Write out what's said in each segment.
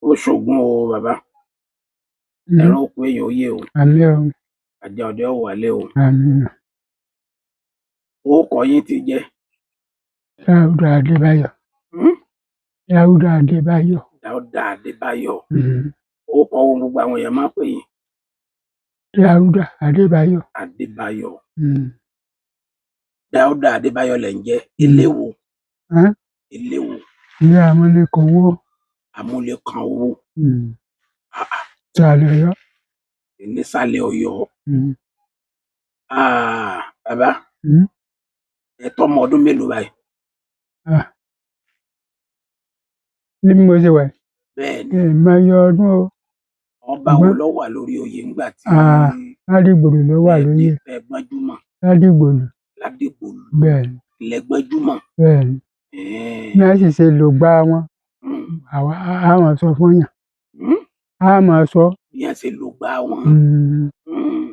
Ó ṣògùn o bàbá. Ẹran oko èèyàn ó yè o. Àmín o. Ajá ọdẹ ó wálé o. Àmín. Orúkọ yín ti jẹ́? Dáúdà Adébáyọ̀. Hmm? Dáúdà Adébáyọ̀. Dáúdà Adébáyọ̀. Orúkọ wo gbogbo àwọn èèyàn máa ń pè yín? Dáúdà Adébáyọ̀. Adébáyọ̀. Dáúdà Adébáyọ̀ lẹ̀ ń jẹ́. Eléwo. Ẹ́n? Eléwo. Ilé amúlékowó. Amúlékan owó. Ìsàlẹ̀ Ọ̀yọ́. Nísàlẹ̀ Ọ̀yọ́. Ah, bàbá. Ẹ tọ́mọ ọdún mélòó báyìí? Ah. Ní bí mo ṣe wà yìí, Bẹ́ẹ̀ ni. mi ò mọ iye ọdún o. Ọba wo ló wà lórí oyè ńgbà tí Ah, Ládìgbòlù ló wà lóyè. ẹ gbọ́njúmọ̀? Ládìgbòlù. Ládìgbòlù. Bẹ́ẹ̀ ni. Ilẹ̀ gbọ́njúmọ̀. Bẹ́ẹ̀ ni. Bí wọ́n sì ṣe lògbà wọn, àwa á máa sọ fún yàn. Á máa sọ. Bí wọ́n ṣe lògbà wọn.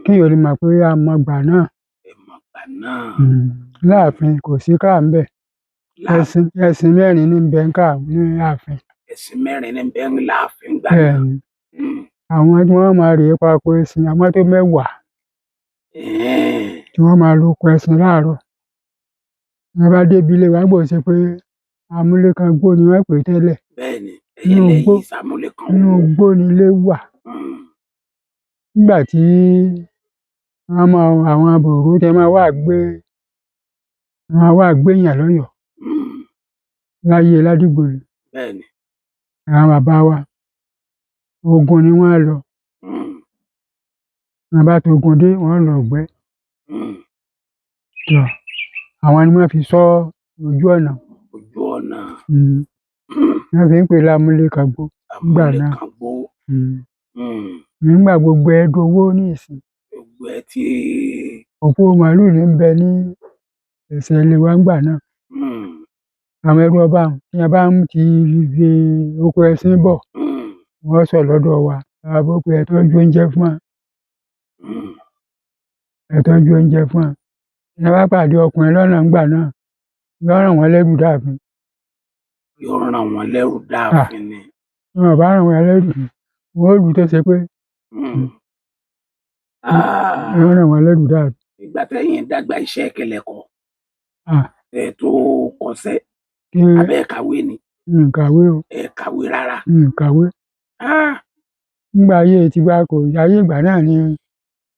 Kí èèyàn lè mọ̀ pé a mọ ìgbà náà. Ẹ mọ̀ ìgbà náà. Láàfin kò sí káà ńbẹ̀. Láàfin. Ẹṣin mẹ́rin ní ń bẹ káà ní ààfin. Ẹṣin mẹ́rin ní ń bẹ láàfin ńgbà Bẹ́ẹ̀ náà. ni. Àwọn tí wọ́n máa rèé pako ẹṣin, àwọn tó 10 tí wọ́n máa roko ẹṣin láàárọ̀. Bí wọ́n bá débi ilé wa, nígbà ó ṣe pé amúlékangbó ni wọ́n pè é tẹ́lẹ̀. Bẹ́ẹ̀ ni. Inú Ẹ̀yin lẹ igbó yí sàmúlékan inú owó. igbó ni ilé wà. Nígbà tí wọ́n máa àwọn bòró tẹ máa wá gbé wọ́n wá gbéyàn lọ́yọ̀ọ́ láyé Ládìgbòlù. Bẹ́ẹ̀ ni. Àwọn bàbá wa, ogun ni wọ́n lọ. Bí wọ́n bá togun dé, wọ́n lọ gbẹ́. Tọ̀, àwọn ni wọ́n fi ṣọ́ ojú ọ̀nà. Ojú ọ̀nà. Wọ́n fi ń pè lámúlékangbó nígbà náà. Amúlékangbó. Nígbà gbogbo ẹ dowó nísìn. Gbogbo ẹ tí. Òpó màlúù ní ń bẹ ní ẹsẹ̀ ilé wa ńgbà náà. Àwọn ẹrú ọba un, tí wọ́n bá ń ti ibi oko ẹṣin bọ̀, wọ́n sọ̀ lọ́dọ̀ wa. Bàbá ó pé ẹ tọ́jú oúnjẹ fún wọn. Ẹ tọ́jú oúnjẹ fún wọn. Tí wọ́n bá pàdé ọkùnrin lọ́nà ńgbà náà, yóò ràn wọ́n lẹ́rù dáàfin. Yóò ràn wọ́n lẹ́rù dáàfin ni. Bí wọn ò bá ràn wọ́n lẹ́rù, wọ́n ó lù ú tó ṣe pé yóò ràn wọ́n lẹ́rù dáàfin. Ìgbà tẹ́yìn dàgbà iṣẹ́ kí lẹ kọ́? Ah. Ẹ tó kọṣẹ́. Abẹ́ ẹ kàwé ni? Mi ò kàwé o. Ẹ kàwé rárá. Mi ò kàwé. Ah. Nígbà ayé tiwa kò ayé ìgbà náà ni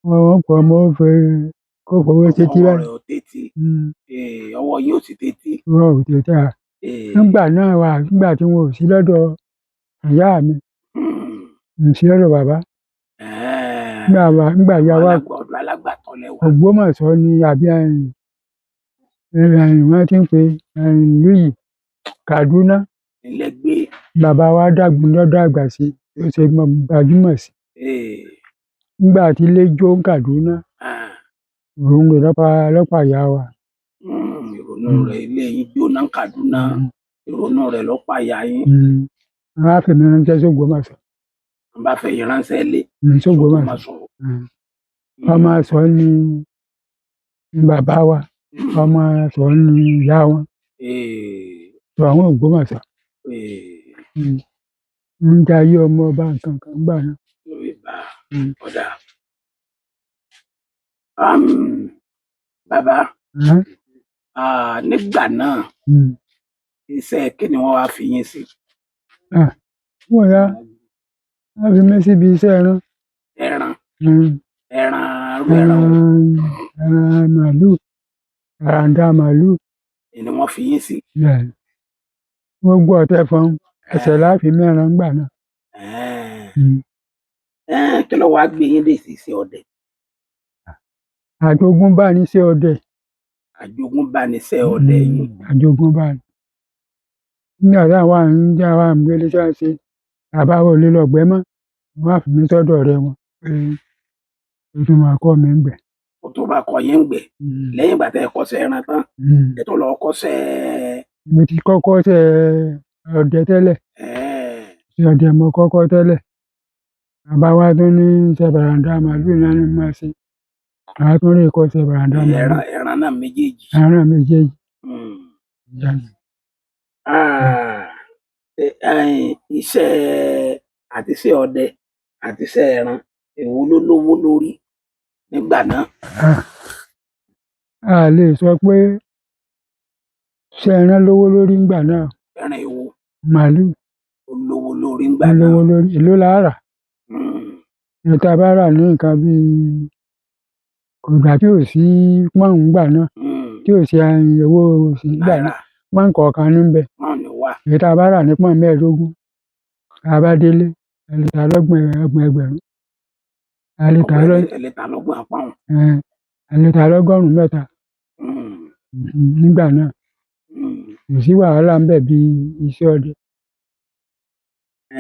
wọ́n kọ́ ọmọ ó fi kó fowó sétí Ọwọ́ báyìí. rẹ̀ ò tétí. Ọwọ́ yín ò sì tétí. Ọwọ́ ò tétí à. Nígbà náà wà nígbà tí wọn ò sí lọ́dọ̀ ìyá mi, n sí lọ́dọ̀ bàbá. Nígbà ìyá wa Ọ̀dọ̀ alágbàtọ́ lẹ wà. Ògbómọ̀ṣọ́ ni àbí ẹ̀yìn wọ́n ti ń pe ìlú yìí Kàdúná. Ilẹ̀ gbé. Bàbá wa dàgbà lọ́dọ̀ àgbà sí ó ṣe gbajúmọ̀ sí. Nígbà tí ilé jó ní Kàdúná, òun rè lọ́pàá ìyá wa. Ìrònú rẹ̀ ilé yín jóná ní Kàdúná. Ìrònú rẹ̀ ló pa ìyá yín. Wọ́n á fèmí ránṣẹ́ sÓgbómọ̀ṣọ́. Wọ́n bá fẹ̀yìn ránṣẹ́ lé. SÓgbómọ̀ṣọ́. SÓgbómọ̀ṣọ́. Ọmọ Ọ̀ṣọ́ ni bàbá wa. Ọmọ Ọ̀ṣọ́ ni ìyá wọn. Tó àwọn Ògbómọ̀ṣọ́. Ń jayé ọmọ ọba nǹkan kan ńgbà náà. Ìbà ọ̀dà. Bàbá, Ẹ́n? Nígbà náà, iṣẹ́ kí ni wọ́n wá fi yín sí? Ah, wọ́n yá, wọ́n fi mí síbi iṣẹ́ ẹran. Ẹran. Ẹran arú ẹran wo? Ẹran màlúù, àràǹdà màlúù. Ni wọ́n fi yín sí. Bẹ́ẹ̀ ni. Gbogbo ọ̀tẹ̀ fọn ẹsẹ̀ la fi mẹ́ran ńgbà náà. Kí ló wá gbé yín dé sí iṣẹ́ ọdẹ? Àjogúnbá ni iṣẹ́ ọdẹ. Àjogúnbá ni iṣẹ́ ọdẹ yín. Àjogúnbá ni. Nígbà táwa ń táwa ń gbélé tí wọ́n ṣe, bàbá wa ò lè lọ gbẹ́ mọ́. Wọ́n á fi mí sọ́dọ̀ ọ̀rẹ́ wọn pé ó tún máa kọ́ mi ńgbẹ́. Ó tó bá kọ́ yín ńgbẹ́. Lẹ́yìn ìgbà tẹ́ ẹ kọ́ṣẹ́ ẹran tán, ẹ tó lọ kọ́ṣẹ́. Mo ti kọ́kọ́ ṣe ọdẹ tẹ́lẹ̀. Iṣẹ́ ọdẹ mo kọ́kọ́ tẹ́lẹ̀. Bàbá wa tún ní iṣẹ́ bàràǹdà màlúù ní wọ́n ní n máa ṣe. Àwa tún rè kọ́ṣẹ́ bàràǹdà màlúù. Ẹran náà méjèèjì. Ẹran méjèèjì. Iṣẹ́ Àti iṣẹ́ ọdẹ àti iṣẹ́ ẹran, èwo ló lówó lórí nígbà náà? Ah, a lè sọ pé ṣé ẹran lówó lórí ńgbà náà. Ẹran èwo? Màálù. Ó lówó lórí ńgbà ó náà. Lówó lórí. Èló la rà? Èyí tá a bá rà ní nǹkan bíi ìgbà tí ò sí pọ́ùn ńgbà náà, tí ò sí owó sí ńgbà náà, náírà. Pọ́ùn kọ̀ọ̀kan ní ń bẹ. Pọ́ùn ni wà. Èyí tá a bá rà ní pọ́ùn 15, tá a bá délé, a lè tà lọ́gbọ̀n ọgbọ̀n ẹgbẹ̀rún. A lè tà lọ́ Ẹ lè tà lọ́gbọ̀n pọ́ùn. A lè tà lọ́gọ́rùn-ún 3. Nígbà náà kò sí wàhálà ńbẹ̀ bí iṣẹ́ ọdẹ.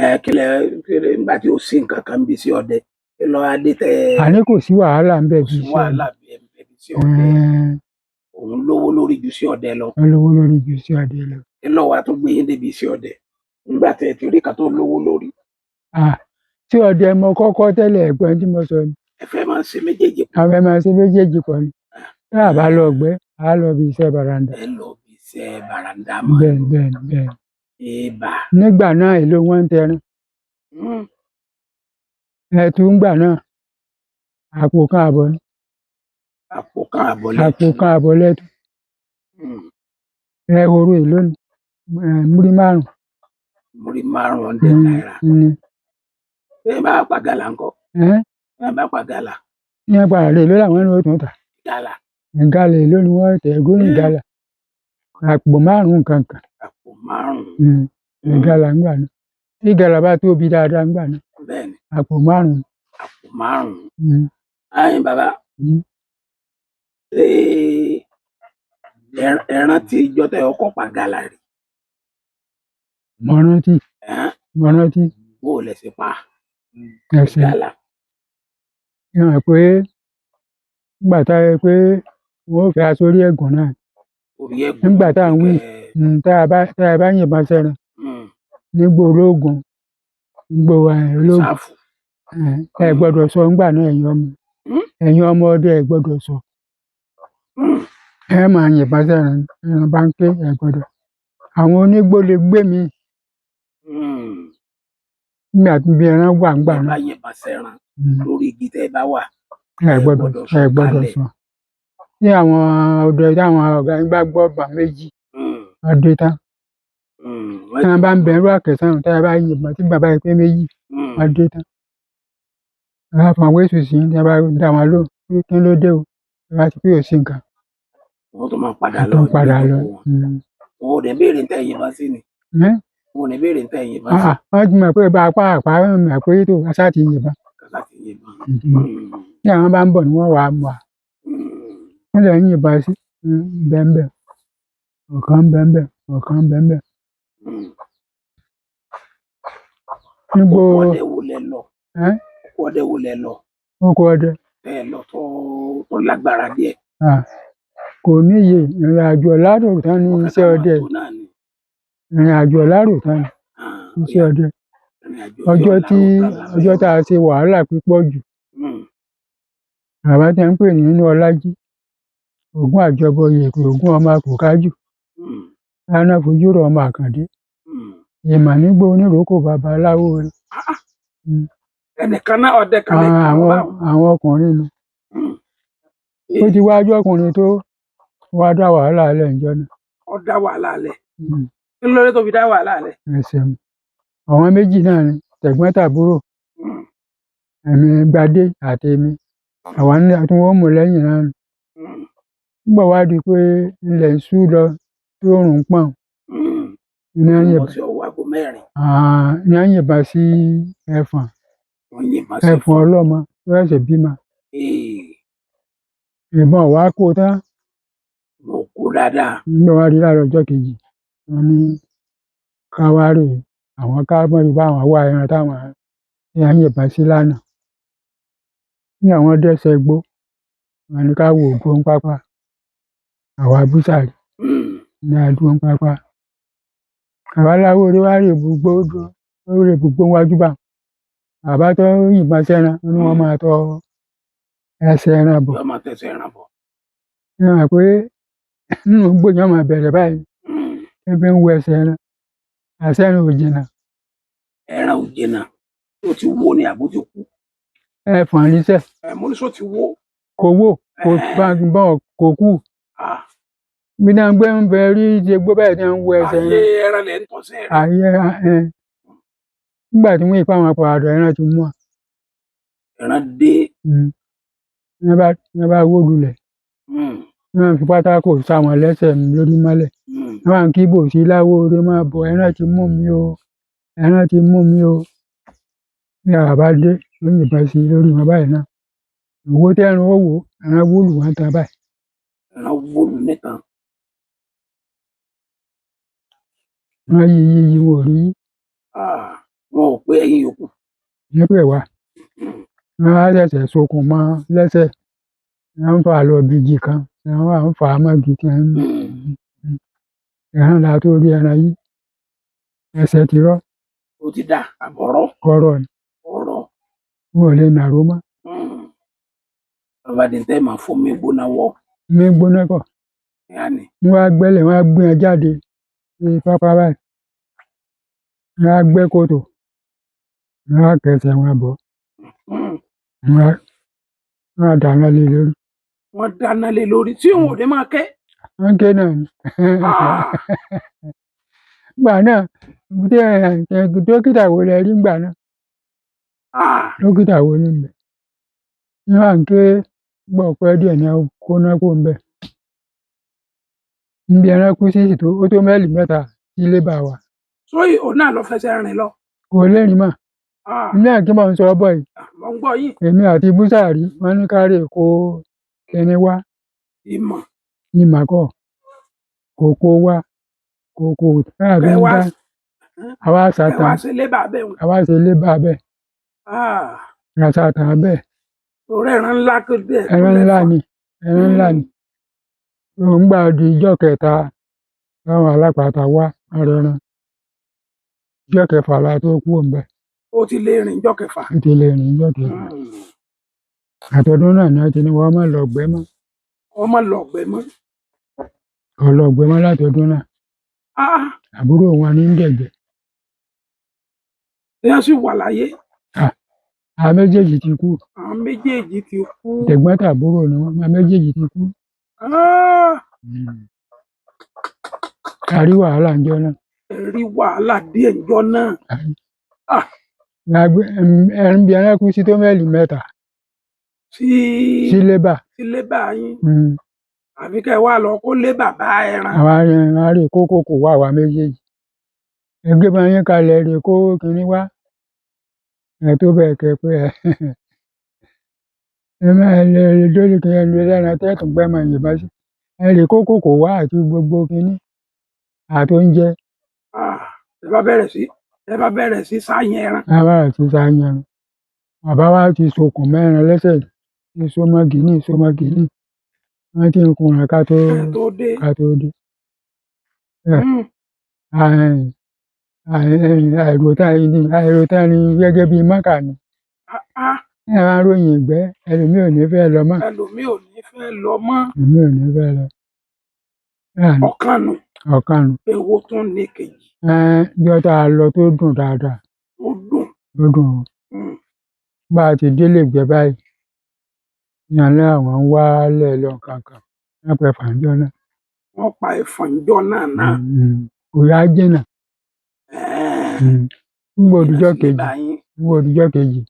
Ẹ kílẹ̀ kílẹ̀ nígbà tí ò sí nǹkan kan bí iṣẹ́ ọdẹ, kí ló wá dé tẹ́ ẹ? Àní kò sí wàhálà ńbẹ̀ Kò bí sí iṣẹ́ ọdẹ. wàhálà bí iṣẹ́ ọdẹ. Òun lówó lórí ju iṣẹ́ ọdẹ lọ. Ó lówó lórí ju iṣẹ́ ọdẹ lọ. Kí ló wá tún gbé yín débi iṣẹ́ ọdẹ nígbà tẹ́ ẹ ti rí kan tó lówó lórí? Ah, tí ọdẹ mo kọ́kọ́ tẹ́lẹ̀, ẹ̀gbọ́n tí mo sọ ni. Ẹ fẹ́ máa ṣe méjèèjì pọ̀. Àwọn ẹ máa ṣe méjèèjì pọ̀ ni. Tá a bá lọ gbẹ́, a lọ bí iṣẹ́ bàràndà. Ẹ lọ bí iṣẹ́ bàràndà mọ́. Bẹ́ẹ̀ bẹ́ẹ̀ bẹ́ẹ̀. Ibà. Nígbà náà, èló wọ́n ń tẹran? Ẹtu ńgbà náà, àpò kan àbọ̀ ni. Àpò kan àbọ̀ lẹ́tù. Àpò kan àbọ̀ lẹ́tù. Ehoro èló ni? Múrí 5. Múrí 5 hundred náírà. Ni. Ṣé ẹ bá pa gàlà ńkọ́? Ẹ́n? Ẹ bá pa gàlà. Ní ẹ padà lè èló làwọn náà ó tún tà. Gàlà. Gàlà èló ni wọ́n tẹ̀ gómìn gàlà. Àpò 5 nǹkan kan. Àpò 5. Gàlà ńgbà náà. Tí gàlà bá tóbi dáadáa ńgbà náà. Bẹ́ẹ̀ni. Àpò 5. Àpò 5. Ayin bàbá. Ṣé ẹ rántí ijọ́ tẹ́ ọkọ̀ pa gàlà rí? Mo rántí. Ẹ́n? Mo rántí. Bó o lẹ ṣe pa? Ẹsẹ̀. Gàlà. Ṣé mọ̀ pé nígbà tá a pé wọ́n ó fi aṣọ orí ẹ̀gùn náà. Orí ẹ̀gùn. Nígbà tá à ń wí, tá a bá yìnbọn sẹ́ran nígbò ológun, nígbò ológun. Sáfù. Ẹ gbọ́dọ̀ sọ ńgbà náà, ẹ̀yin ọmọ. Ẹ̀yin ọmọ ọdẹ, ẹ gbọ́dọ̀ sọ. Ẹ máa yìnbọn sẹ́ran, ẹran bá ń ké, ẹ gbọ́dọ̀. Àwọn onígbó lè gbé mi nígbà tí bí ẹran wà ńgbà Ẹ náà. bá yìnbọn sẹ́ran lórí igi tẹ́ ẹ bá wà. Ẹ gbọ́dọ̀ sọ ẹ gbọ́dọ̀ kalẹ̀. sọ. Tí àwọn ọdẹ táwọn ọ̀gá yín bá gbọ́ bà méjì, wọ́n dé tán. Tí wọ́n bá ń bẹ̀rù àkẹ́sàn, tí a bá yìnbọn tí bàbá yìí pé méjì, wọ́n dé tán. Wọ́n á fọn wéṣù sí, tí a bá dá wọn lóhùn, pé kí ló dé o? Wọ́n á ti pé ò sí nǹkan. Wọ́n tún máa padà Wọ́n lọ. tún padà lọ. Wọn ò ní béèrè tẹ́ yìnbọn sí ni. Ẹ́? Wọn ò ní béèrè tẹ́ yìnbọn sí. Ah, wọ́n ti mọ̀ pé bá apá àpá mọ̀ pé tó aṣá ti yìnbọn. Kàkà ti yìnbọn. Tí àwọn bá ń bọ̀ ni wọ́n wàá mú wa. Wọ́n lè yìnbọn sí bẹ́ńbẹ́. Ọ̀kan bẹ́ńbẹ́, ọ̀kan bẹ́ńbẹ́. Nígbò Oko ọdẹ wo lẹ lọ? Ẹ́? Oko ọdẹ wo lẹ lọ? Oko ọdẹ. Tẹ́ ẹ lọ tó lágbára díẹ̀. Ah, kò níye. Ìrìn àjò ọ̀làrò tán ní iṣẹ́ ọdẹ. Tó náà ni. Ìrìn àjò ọ̀làrò tán ní Ah, iṣẹ́ ọdẹ. ìrìn àjò Ọjọ́ tí ọ̀làrò tán la ọjọ́ tá a ṣe wàhálà púpọ̀ jù. Bàbá tí a ń pè ní inú Ọlájí, Ògún àjọbọ yèpè, Ògún ọmọ àkùkájù, Lánà fojúrò ọmọ Àkàndé, Ìmọ̀ nígbó oníròkò bàbá aláwo rẹ̀. Ẹnìkan náà ọdẹ kan lè kàn Àwọn àwọn ọkùnrin nu. Ó ti wájú ọkùnrin tó wá dá wàhálà lẹ̀ ńjọ́ náà. Ó dá wàhálà lẹ̀. Kí ló dé tó fi dá wàhálà lẹ̀? Ẹ ṣeun. Àwọn méjì náà ni tẹ̀gbọ́n tàbúrò. Èmi Gbadé àti èmi. Àwa ní tí wọ́n mú lẹ́yìn náà nù. Nígbà wá di pé ilẹ̀ ń ṣú lọ tí òòrùn ń pọ̀n. Ní wọ́n Wọ́n yìnbọn sí ọwọ́ aago 4. Ah, ní wọ́n yìnbọn sí ẹfọ̀n. Wọ́n yìnbọn sí Ẹfọ̀n ọlọ́mọ tó ṣẹ̀ṣẹ̀ bímọ. Ee, Ìbọn wá kó tán. Mo kú dáadáa. Nígbà wá di láàárọ̀ ọjọ́ kejì, wọ́n ní ká wá rè àwọn ká mọ̀ rí bá àwọn wá ẹran táwọn tí wọ́n yìnbọn sí lánàá. Ní àwọn dẹ́sẹ̀ gbó, wọ́n ní ká wo ògbó ń pápá. Àwa búsàrí ní adúró ń pápá. Bàbá aláwo orí wá rè bùgbó dúró, ó rè bùgbó wájú bá. Bàbá tó yìnbọn sẹ́ran, ó ní wọ́n máa tọ ẹsẹ̀ ẹran bọ̀. Yóò máa tẹ̀sẹ̀ ẹran bọ̀. Ṣé mọ̀ pé nínú igbó yẹn máa bẹ̀rẹ̀ báyìí. Ebi ń wo ẹsẹ̀ ẹran. Àṣẹ ẹran ò jìnnà. Ẹran ò jìnnà. Tó ti wó ni àbó ti kú? Ẹfọ̀n níṣẹ́. Ẹ mo ní sọ ti wó. Kò wó, kò bá bọ́n, kò kú. Ah, Bí náà gbé ń bẹ rí ṣe gbó báyìí tí wọ́n ń wo ẹsẹ̀ ayé yẹn. Ẹran lẹ̀ ń tọ́sẹ̀ rẹ̀. Ayé ẹ nígbà tí wọ́n ipá wọn padà, ẹran ti mú wọn. Ẹran dé. Ní wọ́n bá wó lulẹ̀, ní wọ́n fi pátákó sá wọn lẹ́sẹ̀ lórí mọ́lẹ̀. Wọ́n wá ń kí bò sí láwó orí máa bọ̀, ẹran ti mú mi o, ẹran ti mú mi o. Ní àwa bá dé, ó yìnbọn sí i lórí wọn báyìí náà. Òwò tẹ́ran ó wò, ẹran wó lù wọ́n tán báyìí. Ẹran wó lù nítan. Wọ́n yí yí yí, wọn ò rí yí. Ah, wọn ò pé ẹ̀yin yòókù. Nípè wá. Wọ́n á ṣẹ̀ṣẹ̀ sokùn mọ́ lẹ́sẹ̀. Wọ́n ń fà á lọ bí igi kan. Wọ́n wá ń fà á mọ́gi tí wọ́n ń ẹran la tó rí ẹran yìí. Ẹsẹ̀ ti rọ́. Ó ti dà àbọ̀rọ̀. Kọ́rọ̀ ni. Ọ̀rọ̀. Wọn ò lè nàró mọ́. Bàbá di tẹ́ máa fún mi gbóná wọ́. Mi gbóná kọ̀. Ìyá ni. Wọ́n á gbẹ́lẹ̀, wọ́n á gbé wọn jáde ní pápá báyìí. Wọ́n á gbẹ́ kòtò. Wọ́n á kẹsẹ̀ wọn bọ̀. Wọ́n á dáná lé lórí. Wọ́n dáná lé lórí tí òun ò ní máa kẹ́. Wọ́n ké náà ni. Ah, Gbà náà, tí ẹ dókítà wo lẹ rí ngbà náà? Ah, Dókítà wo ní ń bẹ̀? Ní wà ń ké gbọ́ pẹ́ díẹ̀ ní kóná kó ń bẹ̀. Níbi ẹran kú sí tó ó tó mẹ́lì 3 sí ilé bá wa. Sóyè òun náà lọ fẹsẹ̀ rìn lọ. Kò lè rìn mọ́. Ah, Ní àkí mò ń sọ bọ̀ yìí. Mo ń gbọ́ yín. Èmi àti Búsàrí wọ́n ní ká rè kó kíní wá. Ìmọ̀. Ìmọ̀ kọ́. Kòkó wá. Kòkó táà fi ń dá. Àwa Ẹ wá sàtàn. ṣe lébà bẹ́ẹ̀ wọn. Àwa ṣe lébà bẹ́ẹ̀. Ah, A sàtàn bẹ́ẹ̀. Torí ẹran ńlá tó dé. Ẹran ńlá ni. Ẹran ńlá ni. Òun gbà di ijọ́ kẹta táwọn alápàtà wá rẹran. Ijọ́ kẹfà la tó kú òun bẹ́ẹ̀. Ó ti lè rìn ijọ́ kẹfà. Ó ti lè rìn ijọ́ kẹfà. Àtọ̀dún náà ni wọ́n ti ní wọ́n má lọ gbẹ́ mọ́. Wọ́n má lọ gbẹ́ mọ́. Kò lọ gbẹ́ mọ́ látọdún náà. Ah, Àbúrò wọn ní ń dẹ̀gbẹ́. Èèyàn sì wà láyé. Ah, àwọn méjèèjì ti kú. Àwọn méjèèjì ti kú. Tẹ̀gbọ́n tàbúrò ni wọ́n. Àwọn méjèèjì ti kú. Ah, A rí wàhálà ńjọ́ náà. Ẹ rí wàhálà díẹ̀ ńjọ́ náà. Ah, Ẹran bí ẹran kú sí tó mẹ́lì 3. Sí Sí lébà. Sí lébà yín. Àbí kẹ́ ẹ wá lọ kó lébà bá ẹran. Àwa ẹran rè kó kòkó wá àwa méjèèjì. Ẹgbẹ́ máa yín kalẹ̀ rè kó kinní wá. Ẹ tó bẹ́ẹ̀ kẹ́ pé ẹ. Ẹ máa lè lórí kí ẹ lè lẹ́ran tẹ́tùn gbẹ́ máa yìnbọn sí. Ẹ rè kó kòkó wá àti gbogbo kinní àti oúnjẹ. Ah, ẹ bá bẹ̀rẹ̀ sí sáyẹn ẹran. A bá ti sáyẹn ẹran. Bàbá wa ti sokùn mẹ́rin lẹ́sẹ̀ ní sọmọgìní sọmọgìní. Wọ́n ti ń kunra ká tó dé. Ká tó dé. Àìròtán ni gẹ́gẹ́ bí Mọ́kà ni. Ẹ máa ròyìn ìgbẹ́, ẹlòmíì ò ní fẹ́ lọ mọ́. Ẹlòmíì ò ní fẹ́ lọ mọ́. Ẹlòmíì ò ní fẹ́ lọ. Ọ̀kan nù. Ọ̀kan nù. Èwo tún ní kejì? Ijọ́ tá a lọ tó dùn dáadáa. Ó dùn. Ó dùn o. Bá a ti délé ìgbẹ́ báyìí, ní alẹ́ àwọn ń wálẹ̀ lọ kankan. Wọ́n pẹ fàǹjọ́ náà. Wọ́n pa ẹ̀fọ̀njọ́ náà náà. Kò yá jìnnà. Nígbà òdìjọ́ kejì, nígbà òdìjọ́ kejì,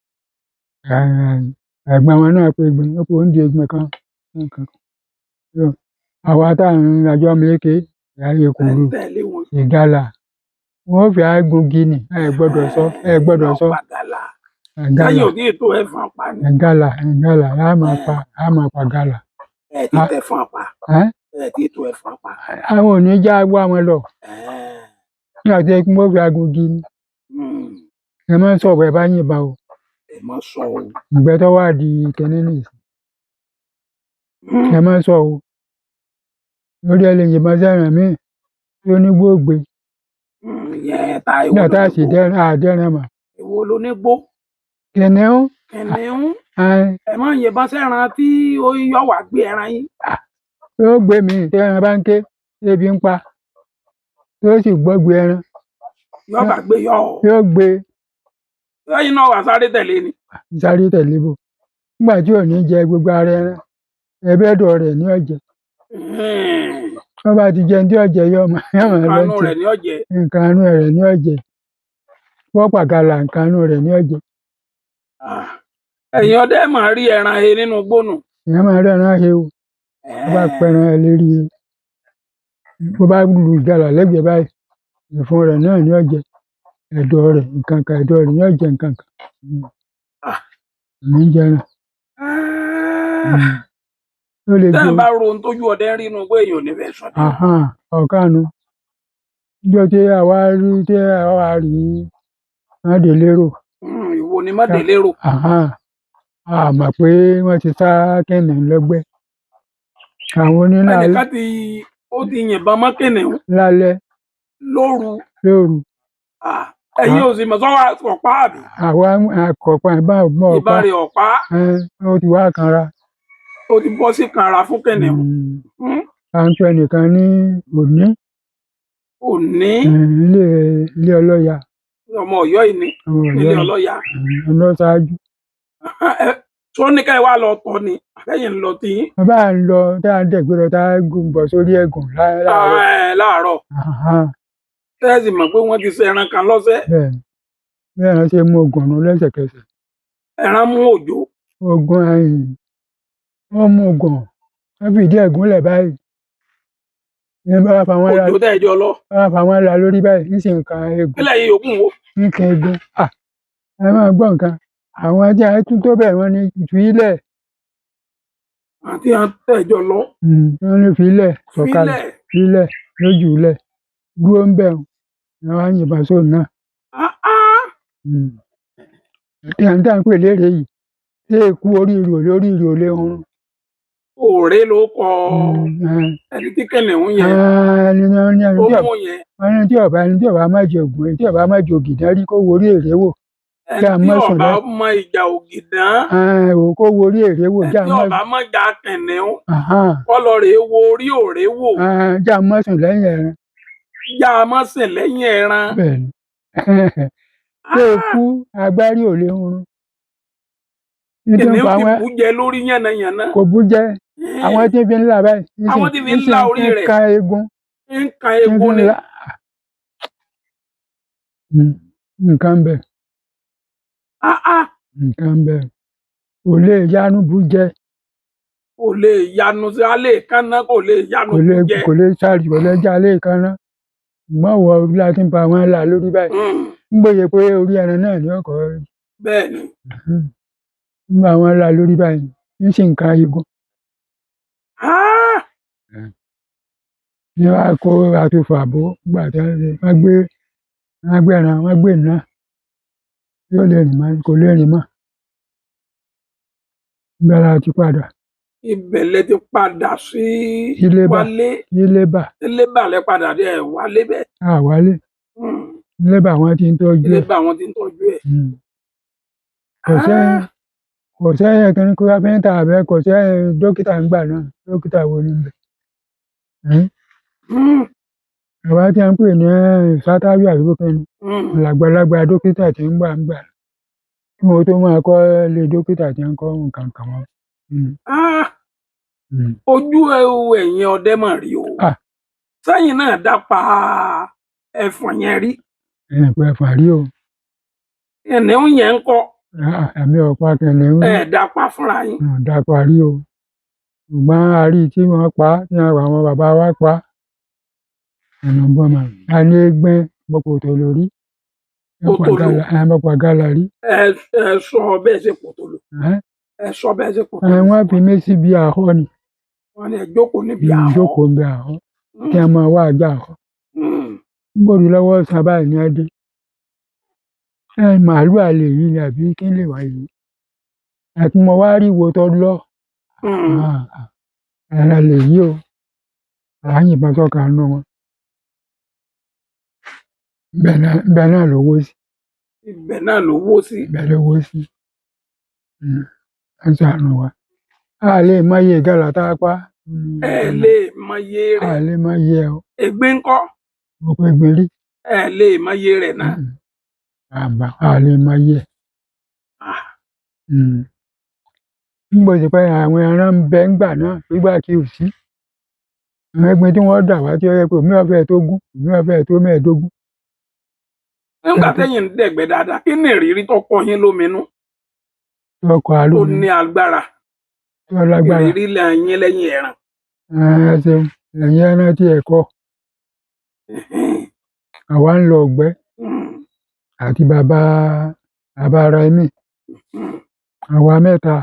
ẹ̀gbọ́n wọn náà pé egbin, ó pe oúnjẹ egbin kan. Àwa tá ń àjọ méke, ayé kúrú, ìgalà. Wọ́n fi àgùn gini, ẹ gbọ́dọ̀ sọ, ẹ gbọ́dọ̀ sọ. Ìgalà. Lẹ́yìn òní ètò ẹ̀fọn pa ni. Ìgalà, ìgalà, a máa pa, a máa pa gàlà. Ẹ ti tẹ fún apá. Ẹ ti tó ẹ̀fọn pa. Àwọn ò ní já wá wọn lọ. Nígbà tí wọ́n fi àgùn gini. Ẹ má sọ̀rọ̀ ẹ bá yìnbọn o. Ẹ má sọ o. Ìgbẹ́ tó wà di kínní nìyí. Ẹ má sọ o. Lórí ẹ lè yìnbọn sẹ́ran míì tó ní gbóògbé. Nígbà tá a sì dẹ́ran, a dẹ́ran mọ̀. Èwo ló ní gbó? Kìnìún. Kìnìún. Ẹ má yìnbọn sẹ́ran tí ó yọ wá gbé ẹran yín. Yóò gbé mi tí ẹran bá ń ké, ebi ń pa. Yóò sì gbọ́ gbé ẹran. Yóò bá gbé yọ. Yóò gbé. Lẹ́yìn náà wà sáré tẹ̀lé ni. Sáré tẹ̀lé bò. Nígbà tí ò ní jẹ gbogbo ara ẹran, ẹbẹ́dọ̀ rẹ̀ ní ọ̀jẹ̀. Wọ́n bá ti jẹun tí ọ̀jẹ̀ yọ ọmọ yọ ọmọ Nǹkan inú lọ́tì. rẹ̀ ní ọ̀jẹ̀. Nǹkan inú rẹ̀ ní ọ̀jẹ̀. Wọ́n pàgàlà nǹkan inú rẹ̀ ní ọ̀jẹ̀. Ẹ̀yin ọdẹ máa rí ẹran he nínú gbónú. Èèyàn máa rẹ́ran he o. Bó bá pẹran ẹ lérí he. Bó bá lu ìgalà lẹ́gbẹ̀ẹ́ báyìí, ìfun rẹ̀ náà ní ọ̀jẹ̀. Ẹ̀dọ̀ rẹ̀ nǹkan kan, ẹ̀dọ̀ rẹ̀ ní ọ̀jẹ̀ nǹkan kan. Ní jẹran. Ó lè Tẹ́ jẹ ẹ̀ bá ro ohun tójú ọdẹ ń rí inú igbó, èèyàn ò ní fẹ́ sọ. Ọ̀kanu. Níjọ́ tí àwa rí tí àwa rí Mádélérò. Ìwo ni Mádélérò. A mọ̀ pé wọ́n ti sá kìnìún lọ́gbẹ́. Àwọn onílà Ẹnìkan ti ó ti yìnbọn mọ́ kìnìún lálẹ́ lóru. Lóru. Ẹ̀yin ò sì mọ̀ sọ́wọ́ ọ̀pá àbí. Àwa akọ̀pá ìbá ọ̀gbọ́n ọ̀pá. Ìbọn rẹ̀ ọ̀pá. Ó ti wá kanra. Ó ti bọ́ sí kanra fún kìnìún. À ń pẹ nìkan ní òní. Òní. Ilé ilé ọlọ́ya. Ọmọ Ọ̀yọ́ yìí ni Ọmọ ilé Ọ̀yọ́. ọlọ́ya. Ọlọ́ṣáájú. Tó ní ká ẹ wá lọ tọ́ ni àbẹ́yìn ń lọ tí yín. Bàbá à ń lọ tá à ń dẹ̀gbẹ́ lọ tá a gùn bọ̀ sórí ẹ̀gùn láàárọ̀. Láàárọ̀. Tẹ́sí mọ̀ pé wọ́n ti ṣe ẹran kan lọ́sẹ̀. Bẹ́ẹ̀ ni bẹ́ẹ̀ wọ́n ṣe mú ogun ọ̀nà lẹ́sẹ̀kẹsẹ̀. Ẹran mú òjò. Ogun ẹ̀yìn wọ́n mú ogun wọ́n fìdí ẹ̀gún lẹ̀ báyìí. Ní bá fa wọn la Òjò tẹ́ ẹ jọ lọ. Bá fa wọn la lórí báyìí ń sì ń kan egun. Kílẹ̀ yìí yòókù wo. Ń kan egun. Ẹ máa gbọ́ nǹkan. Àwọn tí a tún tó bẹ̀ wọ́n ní fílẹ̀. Àti tẹ́ ẹ jọ lọ. Wọ́n ní fílẹ̀ sọ̀kalẹ̀ fílẹ̀ lójú ilẹ̀ dúró ń bẹ̀ wọ́n á yìnbọn sóun náà. Tí à ń tà ń pè lérè yìí ṣé eku orí rò lórí rò lé oorun. Òré ló kọ ẹni tí kìnìún yẹn. Ẹni náà ní ẹni Ó tí mú yẹn. ẹni tí ọba ẹni tí ọba má jẹ ògùn ẹni tí ọba má jẹ ògìdán rí kó wo orí èrè wò. Ẹni tí ọba mọ ìjà ògìdán. Kó wo orí èrè wò. Ẹni tí ọba mọ ìjà kìnìún. Kọ́ lọ rèé wo orí òré wò. Já mọ́ sùn lẹ́yìn ẹran. Já mọ́ sùn lẹ́yìn ẹran. Bẹ́ẹ̀ni. Ṣé ikú agbárí ò lè hurun. Kìnìún ti bú jẹ lórí yánnayànna. Kò bú jẹ. Àwọn tí fi ń là báyìí. Àwọn tí fi ń la orí rẹ̀. Ń ka egun. Ń ka egun ni. Nǹkan ń bẹ. Nǹkan ń bẹ. Kò lè yanu bú jẹ. Kò lè yanu sí alẹ́ kánná, kò lè yanu bú jẹ. Kò lè sáré, kò lè já alẹ́ kánná. Ṣùgbọ́n wọ bí a ti ń pa wọn là lórí báyìí. Ń gbòye pé orí ẹran náà ni ọkọ̀. Bẹ́ẹ̀ni. Ń bá wọn là lórí báyìí, ń sì ń ka egun. Ní wàá kó àtúfò àbò gbà tí wọ́n gbé wọ́n gbé ẹran wọ́n gbé iná yóò lè rìn mọ́, kò lè rìn mọ́. Ibẹ̀ la ti padà. Ibẹ̀ lẹ ti padà sí wálé. Ilébà. Ilébà lẹ padà dé ẹ̀ wálé bẹ́ẹ̀. A wálé. Ilébà wọn ti ń tọ́jú ẹ̀. Ilébà wọn ti ń tọ́jú ẹ̀. Kò sẹ́yìn kí n kó káfíńtà abẹ́, kò sẹ́yìn dókítà ń gbà náà, dókítà wo ni bẹ̀. Àwa tí a ń pè ní sátávì àbí kí ni làgbàlagbà dókítà tí ń gbà ń gbà. Kí wọ́n tó máa kọ́ ilé dókítà tí ń kọ́ nǹkan kan wọn. Ojú ẹ̀yin ọdẹ mà rí o. Sẹ́yìn náà dápa ẹ̀fọ̀n yẹn rí. Ẹ̀pọ̀ ẹ̀fọ̀n rí o. Kìnìún yẹn ń kọ́. Ẹ̀mí ọ̀pá kìnìún. Ẹ dápa fúnra yín. Dápa rí o. Ṣùgbọ́n a rí tí wọ́n pa tí àwọn bàbá wa pa. Ẹ̀nà bọ́mọ. A ní gbẹ́ mọ́kòtò lórí. Mọ̀pọ̀ gàlà rí. Ẹ sọ bẹ́ẹ̀ ṣe kòtò lò. Ẹ sọ bẹ́ẹ̀ ṣe kòtò lò. Wọ́n fi mí síbi àhọ́ ni. Wọ́n ní ẹ jókòó níbi àhọ́. Jókòó níbi àhọ́. Kí a máa wá ajá àhọ́. Gbòòrò lọ́wọ́ sábà ní adé. Màálù àlè yìí ni àbí kí lè wá yìí. Àti mo wá rí wo tó lọ. Ẹran lè yí o. À ń yìnbọn sọ́ka nù wọn. Ibẹ̀ náà ló wó sí. Ibẹ̀ náà ló wó sí. Ibẹ̀ ló wó sí. Ẹ ṣàánú wa. A lè mọ iye ìgalà tá a pa. Ẹ lè mọ iye rẹ̀. A lè mọ iye o. Ègbé ńkọ́? Mo pe gbin rí. Ẹ lè mọ iye rẹ̀ náà. Àbá a lè mọ iye. Mm. Nígbà tó ṣe pé àwọn ẹran ń bẹ ńgbà náà nígbà tí ò sí. Àwọn ẹgbin tí wọ́n dà wá tí ó yẹ pé òmíràn fẹ́ẹ̀ tó ogún, òmíràn fẹ́ẹ̀ tó 15. Nígbà tẹ́yìn ń dẹ̀gbẹ́ dáadáa, kí ni ìrírí tó kọ yín lóminú Ọkọ̀ tó alómi ní agbára? Tó lágbára. Ìrírí lẹ́yìn lẹ́yìn ẹran. Ẹ ṣeun, ẹ̀yin ẹran tí ẹ kọ́. Àwa ń lọ ọ̀gbẹ́ àti bàbá bàbá Raimi. Àwa mẹ́ta.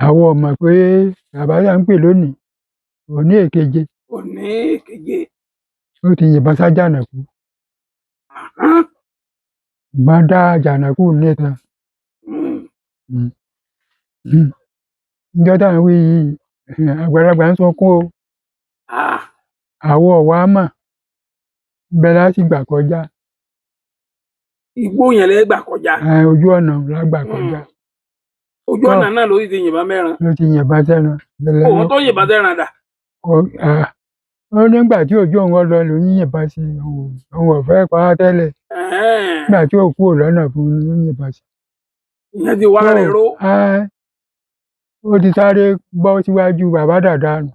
Àwa ò mọ̀ pé bàbá yà ń pè lónìí, òní èkeje. Òní èkeje. Ó ti yìnbọn sájànàkú. Ìbọn dá àjànàkú nítan. Níjọ́ tá à ń wí yìí, àgbàlagbà ń sunkún o. Àwa ò wá mọ̀. Ibẹ̀ la sì gbà kọjá. Igbó yẹn lẹ gbà kọjá. Ojú ọ̀nà la gbà kọjá. Ojú ọ̀nà náà ló ti yìnbọn mẹ́ran. Ló ti yìnbọn sẹ́ran. Òun tó yìnbọn sẹ́ran dà? Ó nígbà tí òjò òun lọ lòún yìnbọn sí i, òun ò fẹ́ pa á tẹ́lẹ̀. Nígbà tí ò kúrò lọ́nà fún un ló yìnbọn sí i. Ìyẹn ti wá rẹ̀ ró. Ó ti sáré bọ́ síwájú bàbá dàda nù.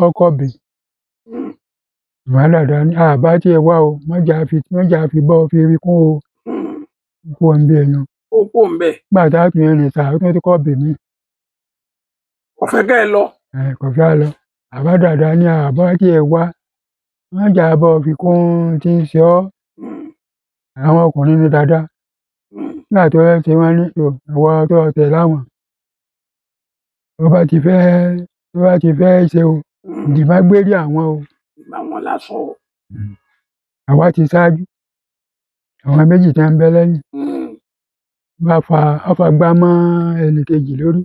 Ọkọ̀ bì. Bàbá dàda ní àbá tí ẹ wá o, mọ́jà fi bọ́ fi rí kún o. Kú òun bí ẹnu. Ó kú òun bẹ́ẹ̀. Nígbà tá a tún rìn sáà, ó tún ti kọ́ bì mí. Kò fẹ́ kẹ́ ẹ lọ. Kò fẹ́ lọ. Bàbá dàda ní àbá tí ẹ wá, mọ́jà bọ́ fi kún tí ń ṣe ọ́. Àwọn ọkùnrin ní dàda. Nígbà tó ṣe wọ́n ní ìwọ tó tẹ̀ láwọn. Tó bá ti fẹ́ ṣe o, dì má gbérí àwọn o. Ìgbà wọn lásọ. Àwa ti ṣáájú. Àwọn méjì tí ń bẹ lẹ́yìn. Bá fa ọfà gbá mọ́ ẹnì kejì lórí.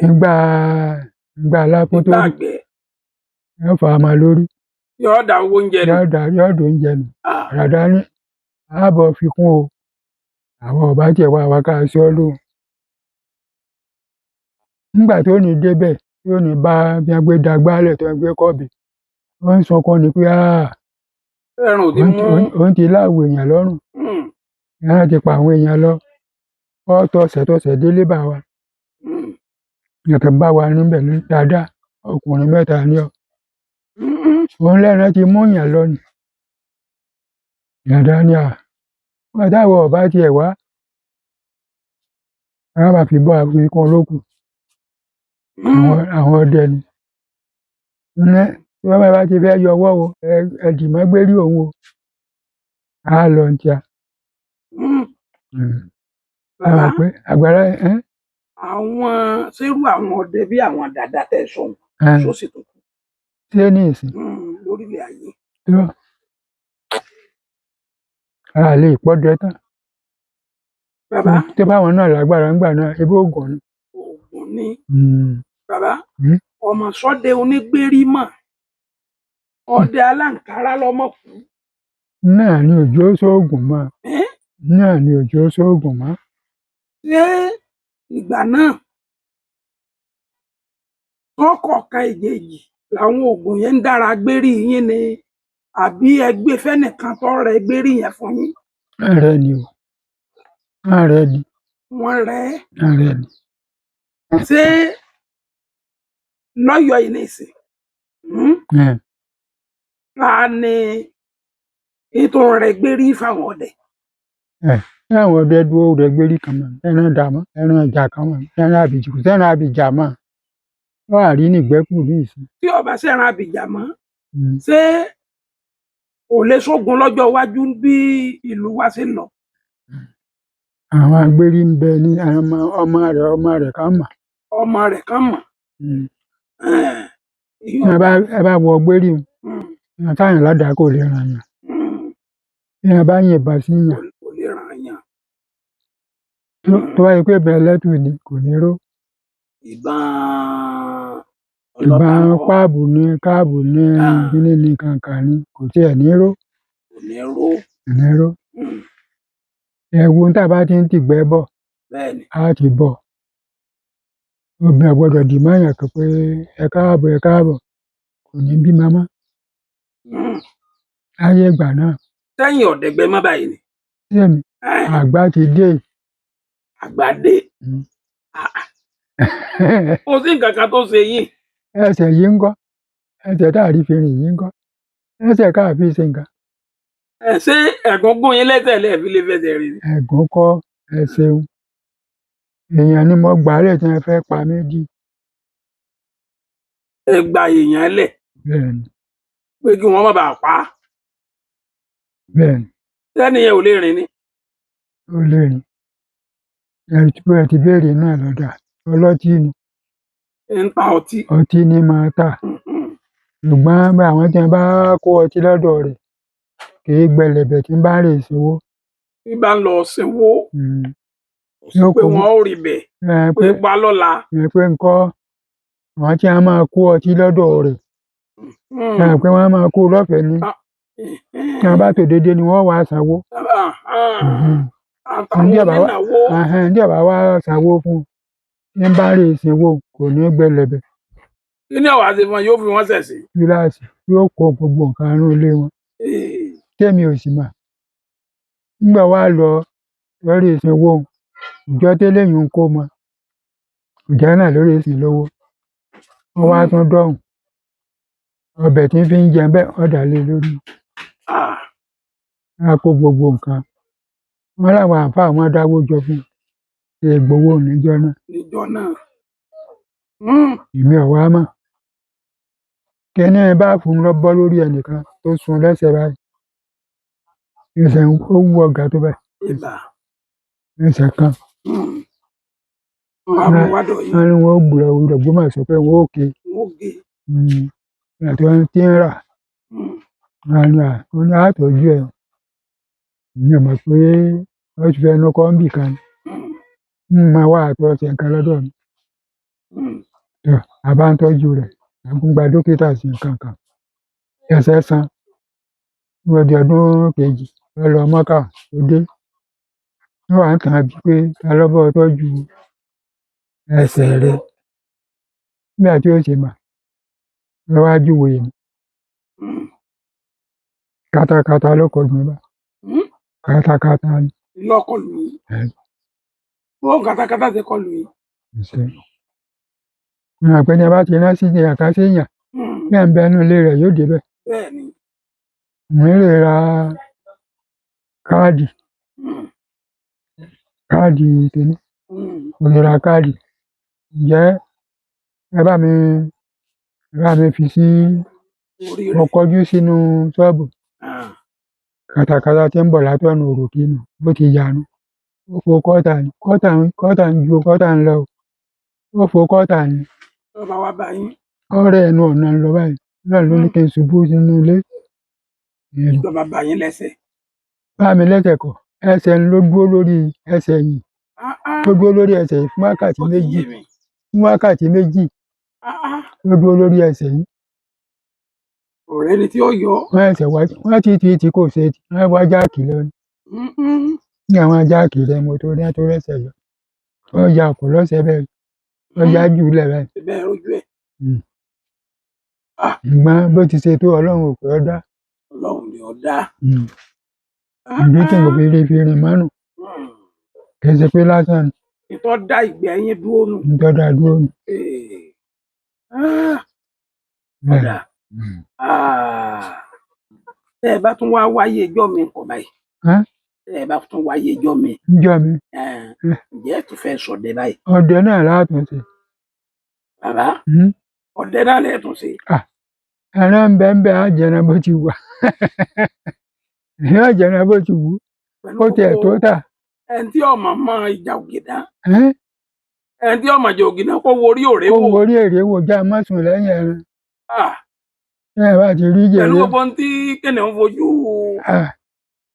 Ńgbà lápò tó rí. Yóò fa ọmọ lórí. Yóò da owó oúnjẹ nù. Yóò da oúnjẹ nù. Dàda ní ààbọ̀ fi kún o. Àwọn ọba tiẹ̀ wá wa ká aṣọ lóhùn. Nígbà tó ní débẹ̀, tó ní bá bí wọ́n gbé dagbálẹ̀ tó ń gbé kọ́ọ̀bì. Wọ́n ń sọkún ni pé ẹran ò ti mú. Òun ti láwọ̀ èèyàn lọ́rùn. Ẹran ti pa àwọn èèyàn lọ. Ó tọ̀sẹ̀ délé bá wa. Ìyàtọ̀ bá wa níbẹ̀ ní dáadáa. Ọkùnrin mẹ́ta ni ọ́. Òun lẹ́ran ti mú èèyàn lọ ni. Dàda ni à. Nígbà táwọn ọba tiẹ̀ wá. Wọ́n bá fi bọ́ àfikún olókùn. Àwọn ọdẹ ni. Ní tí wọ́n bá ti fẹ́ yọ ọwọ́ o, ẹ dì mọ́ gbérí òun o. Á lọ ní tíá. Bàbá, àgbàrá ẹ. Àwọn sẹ́rù àwọn ọdẹ bí àwọn dàda tẹ̀ sọ̀hún. Sósì tó kù. Ṣé ní ìsìn? Lórílẹ̀ ayé. A lè pọ́dẹ tán. Bàbá. Tí báwọn náà lágbára ńgbà náà, ebí ògùn ni. Ògùn ni. Bàbá, ọmọ sọdẹ onígbérí mọ̀. Ọdẹ aláǹkárá lọmọ kú. Náà ni òjò sóògùn mọ́. Náà ni òjò sóògùn mọ́. Ṣé ìgbà náà tọkọ̀ọ̀kan èjèèjì làwọn oògùn yẹn ń dára gbérí yín ni àbí ẹgbẹ́ fẹ́nìkan tó rẹ gbérí yẹn fún yín? Ààrẹ ni o. Ààrẹ ni. Wọ́n rẹ. Ààrẹ ni. Ṣé lọ́yọ̀ọ́ yìí nìsín? Ta ni ètò rẹ gbérí fáwọn ọdẹ? Ṣé àwọn ọdẹ dúró rẹ gbérí kan mọ́? Ẹran dà mọ́, ẹran ìjà kan mọ́, ẹran àbìjà kò sẹ́ran àbìjà mọ́. Wọ́n á rí nígbẹ́kùn ní ìsìn. Tí ọba sẹ́ran àbìjà mọ́, ṣé kò lè sógun lọ́jọ́ iwájú bí ìlú wa ṣe ń lọ? Àwọn agbérí ń bẹ ní ọmọ rẹ̀ kan mọ̀. Ọmọ rẹ̀ kan mọ̀. Ẹ bá wọ gbérí o, táyà ládàá kò lè ràn yàn. Bí ẹ bá yìnbọn sí yàn. Kò lè ràn yàn. Tó bá yẹ pé ìbọn ẹlẹ́tù ni kò ní ró. Ìbọn Ìbọn páàbù ni káàbù ni kíní ni kàǹkà ni kò tiẹ̀ ní ró. Kò ní ró. Kò ní ró. Ẹ̀wù tá a bá ti ń tìgbẹ́ bọ̀. Á ti bọ̀. Obìnrin ò gbọdọ̀ dì mọ́ èèyàn kan pé ẹ káàbọ̀ ẹ káàbọ̀ kò ní bímọ mọ́. Láyé ìgbà náà. Sẹ́yìn ọ̀dẹ̀gbẹ́ mọ́ báyìí ni. Sẹ́mi àgbà ti dé. Àgbà dé. Kò sí nǹkan kan tó ṣe yín. Ẹsẹ̀ yìí ń kọ́, ẹsẹ̀ tá a rí fi rìn yìí ń kọ́, ẹsẹ̀ káà fi ṣe nǹkan. Ẹ ṣé ẹ̀gún gún yín lẹ́sẹ̀ lẹ́ẹ̀fi lè fẹsẹ̀ rìn? Ẹ̀gún kọ́, ẹ ṣeun. Èèyàn ni mo gbà lẹ̀ tí wọ́n fẹ́ pa mí dì. Ẹ gba èèyàn lẹ̀ Bẹ́ẹ̀ ni, pé kí wọ́n má bàa pa á. Bẹ́ẹ̀ ni, Sẹ́ni yẹn ò lè rìn ni. Ó lè rìn. Ẹ ti béèrè náà lọ́dà. Ọlọ́tí ni, Ń ta ọtí. Ọtí ní máa tà. Ṣùgbọ́n bí àwọn tí wọ́n bá kó ọtí lọ́dọ̀ rẹ̀ kì í gbẹlẹ̀bẹ̀ tí ń bá rè sówó. Bí bá ń lọ sínwó Yóò pé kó wọ́n ó rí bẹ̀ ẹ pé pa lọ́la. Ẹ pé ńkọ́ àwọn tí wọ́n máa kó ọtí lọ́dọ̀ rẹ̀, ẹ pé wọ́n máa kó lọ́fẹ̀ẹ́ ni. Tí wọ́n bá tò déédéé ni wọ́n wá sanwó. Àtàwọn Ǹjẹ́ bàbá- onínáwó. Tí ọba wá sanwó fún un, tí ń bá rè sínwó kò ní gbẹlẹ̀bẹ̀. Kí ni ọ̀wá ṣe fún wọn? Yóò fi wọ́n ṣẹ̀sín. Kíláàsì yóò kó gbogbo nǹkan inú ilé wọn. Tèmi ò sì mọ̀. Nígbà wá lọ lórí ìsìnwó, ìjọ tẹ́lẹ̀yìn ń kó mọ, ìjọ náà lórí ìsìn lówó. Wọ́n wá tún dọ̀hùn. Ọbẹ̀ tí ń fi ń jẹun bẹ́ẹ̀ ọ̀dà lé lórí. Wọ́n á kó gbogbo nǹkan. Wọ́n láwọn àǹfààní wọn dáwó jọ fún un. Ṣé gbowó níjọ́ náà? Níjọ́ náà. Èmi ò wá mọ̀. Kíní báàfù ń lọ bọ́ lórí ẹnìkan tó sun lẹ́sẹ̀ báyìí. Ẹsẹ̀ ń ó wú ọ̀gá tó báyìí. Ibà. Ẹsẹ̀ kan. Wọ́n á mú wádọ̀ yìí. Wọ́n ní wọ́n ó gbúdọ̀ Ògbómọ̀ṣọ́ pé wọ́n ó ké. Wọ́n gé. Ìgbà tí wọ́n ti ń rà, wọ́n ní à, wọ́n ní àtọ́jú ẹ̀. Èmi ò mọ̀ pé wọ́n ti fẹnu kọ́ níbì kan ni. Ń máa wá àtọ̀ ọ̀sẹ̀ nǹkan lọ́dọ̀ mi. Tọ́, a bá ń tọ́jú rẹ̀, à ń gba dókítà sí nǹkan kan. Ẹsẹ̀ san. Ní ọdún ọdún kejì, ó lọ Mọ́kà, ó dé. Wọ́n wá ń tàn án bí pé ta ló bọ́ ọ tọ́jú ẹsẹ̀ rẹ̀. Nígbà tí ó ṣe mà, ló wá júwe mi. Katakata ló kọjú mi bá. Katakata ni. Lọ́kọlù yìí. Bó katakata ti kọlù yìí. Ṣe. Ní àpẹẹrẹ bá ti rán sí ní àkàṣe èèyàn, bí ẹ̀ ń bẹ inú ilé rẹ̀ yóò débẹ̀. Bẹ́ẹ̀ ni. Mo ń lè ra káàdì, káàdì kìíní, mo lè ra káàdì. Ǹjẹ́ ẹ bá mi fi sí Orí mo rẹ̀. Kọjú sínú ṣọ́ọ̀bù. Katakata tí ń bọ̀ látọ̀nà òròkì nù bó ti yanu. Ó fo kọ́tà ni, kọ́tà ń ju kọ́tà ń lọ. Ó fo kọ́tà ni. Lọ́ba wá bá yín. Ọ̀rẹ́ ẹnu ọ̀nà ń lọ báyìí. Náà ló ní kí n ṣubú sínú ilé. Lọ́ba bá yín lẹ́sẹ̀. Bá mi lẹ́sẹ̀ kọ̀, ẹsẹ̀ ń ló dúró lórí ẹsẹ̀ yìí. Ó dúró lórí ẹsẹ̀ yìí fún wákàtí Ó ti méjì. yé mi. Fún wákàtí 2 ló dúró lórí ẹsẹ̀ yìí. Ọ̀rẹ́ ni tí ó yọ. Wọ́n ẹsẹ̀ wá, wọ́n ti tí kò ṣe, wọ́n wá jáàkì lọ ni. Ní àwọn jáàkì rẹ̀ mo tó ní tó rẹ́sẹ̀ yọ. Ó ya ọ̀pọ̀ lọ́sẹ̀ bẹ́ẹ̀. Ó yá jù lẹ̀ báyìí. Bẹ́ẹ̀ rojú ẹ̀. Ṣùgbọ́n bó ti ṣe tó Ọlọ́run ò pé ọ dá. Ọlọ́run ni ó dá. Ìdí tí mo fi rí fi rìn mọ́nù. Kì í ṣe pé lásán ni. Ìtọ́ dá ìgbẹ́ yín dúró nù. Ń tọ́ da dúró nù. Ọ̀dà. Tẹ́ ẹ bá tún wá wáyé ẹjọ́ mi nǹkan báyìí. Ẹ́? Tẹ́ ẹ bá tún wáyé ẹjọ́ mi. Níjọ́ mi, Ǹjẹ́ ẹ tún fẹ́ sọdẹ báyìí? Ọdẹ náà látún ṣe. Bàbá, ọdẹ náà lẹ́ẹ̀ tún ṣe. Ẹran ń bẹ ń bẹ á jẹran bó ti wà. Èèyàn á jẹran bó ti wù ú. Pẹ̀lú Ó tiẹ̀ tó gbogbo tà. ẹni tí ọmọ mọ ìjà ògìdá. Ẹ́? Ẹni tí ọmọ ìjà ògìdá kó wo orí òré Ó wò. wo orí èrè wò já má sùn lẹ́yìn ẹran. Bí ẹ bá ti rí Pẹ̀lú jèrè. gbogbo ohun tí kìnìún fojú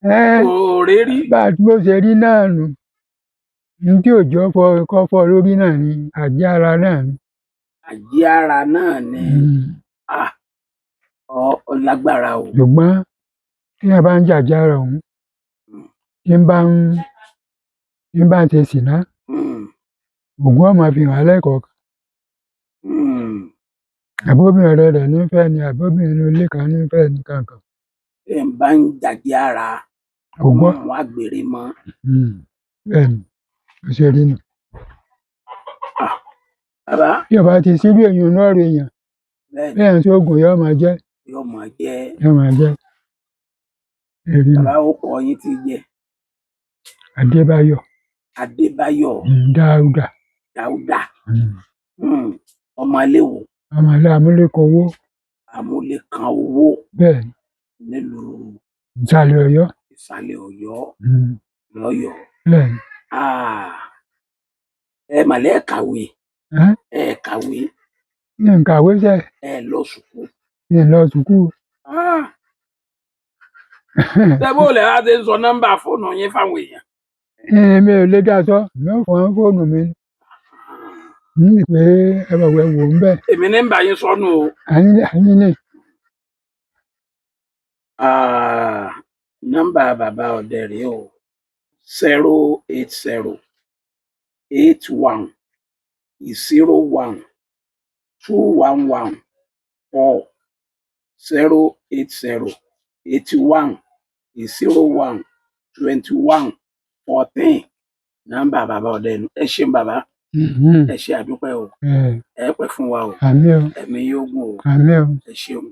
Ẹ́ òré rí. Bá a bó ṣe rí náà nù. Ní tí òjò fọ kọ́ fọ́ lórí náà ni àjẹ́ ara náà ni. Àjẹ́ ara náà ni. Ọ lágbára o. Ṣùgbọ́n tí ẹ bá ń jàjà ara òun, tí ń bá ń ṣe sìná, ògùn ọmọ fi hàn lẹ́kọ̀ọ́. Àbóbìnrin ọ̀rẹ́ rẹ̀ nífẹ̀ẹ́ ni àbóbìnrin inú ilé kan nífẹ̀ẹ́ ní kankan. Ẹ ń bá ń jàjẹ́ ara Ògùn mú àgbèrè mọ́. Bẹ́ẹ̀ ni ó ṣe rí nù. Bàbá. Bí ọba ti sílù èèyàn náà rè èèyàn, Bẹ́ẹ̀ ni. Bẹ́ẹ̀ ń sóògùn yóò máa jẹ́. Yóò máa jẹ́. Yóò máa jẹ́ èrí nù. Bàbá, ó kọ yín ti jẹ́? Adébáyọ̀. Adébáyọ̀. Dáúdà. Dáúdà. Ọmọ iléwo? Ọmọ ilé amúlékowó. Amúlékan owó. Bẹ́ẹ̀ ni. Nílùú Ìsàlẹ̀ Ọ̀yọ́. Ìsàlẹ̀ Ọ̀yọ́, lọ́yọ̀ọ́. Bẹ́ẹ̀ ni. Ah, ẹ màlẹ́ ẹ kàwé? Ẹ́n? Ẹ kàwé? Ní nkàwé sẹ́. Ẹ lọ sùkúù? Ní lọ sùkúù. Ah. Ṣé bó lẹ wá ṣe ń sọ nọ́mbà fóònù yín fáwọn èèyàn? Èmi ò lè dá sọ, mi ò fọ́n fóònù mi ní pé ẹ bọ̀ wẹ̀ wò ń bẹ̀. Èmi ní ń bá yín sọnù o. Àyín ní. Ah, nọ́mbà bàbá ọdẹ rèé o: 08081012114, 08081012114. Nọ́mbà bàbá ọdẹ nu. Ẹ ṣeun bàbá, ẹ ṣe àdúpẹ́ o. Ẹ pẹ́ fún wa o. Àmín o. Ẹ̀mí yóò gùn o. Àmín o. Ẹ ṣeun.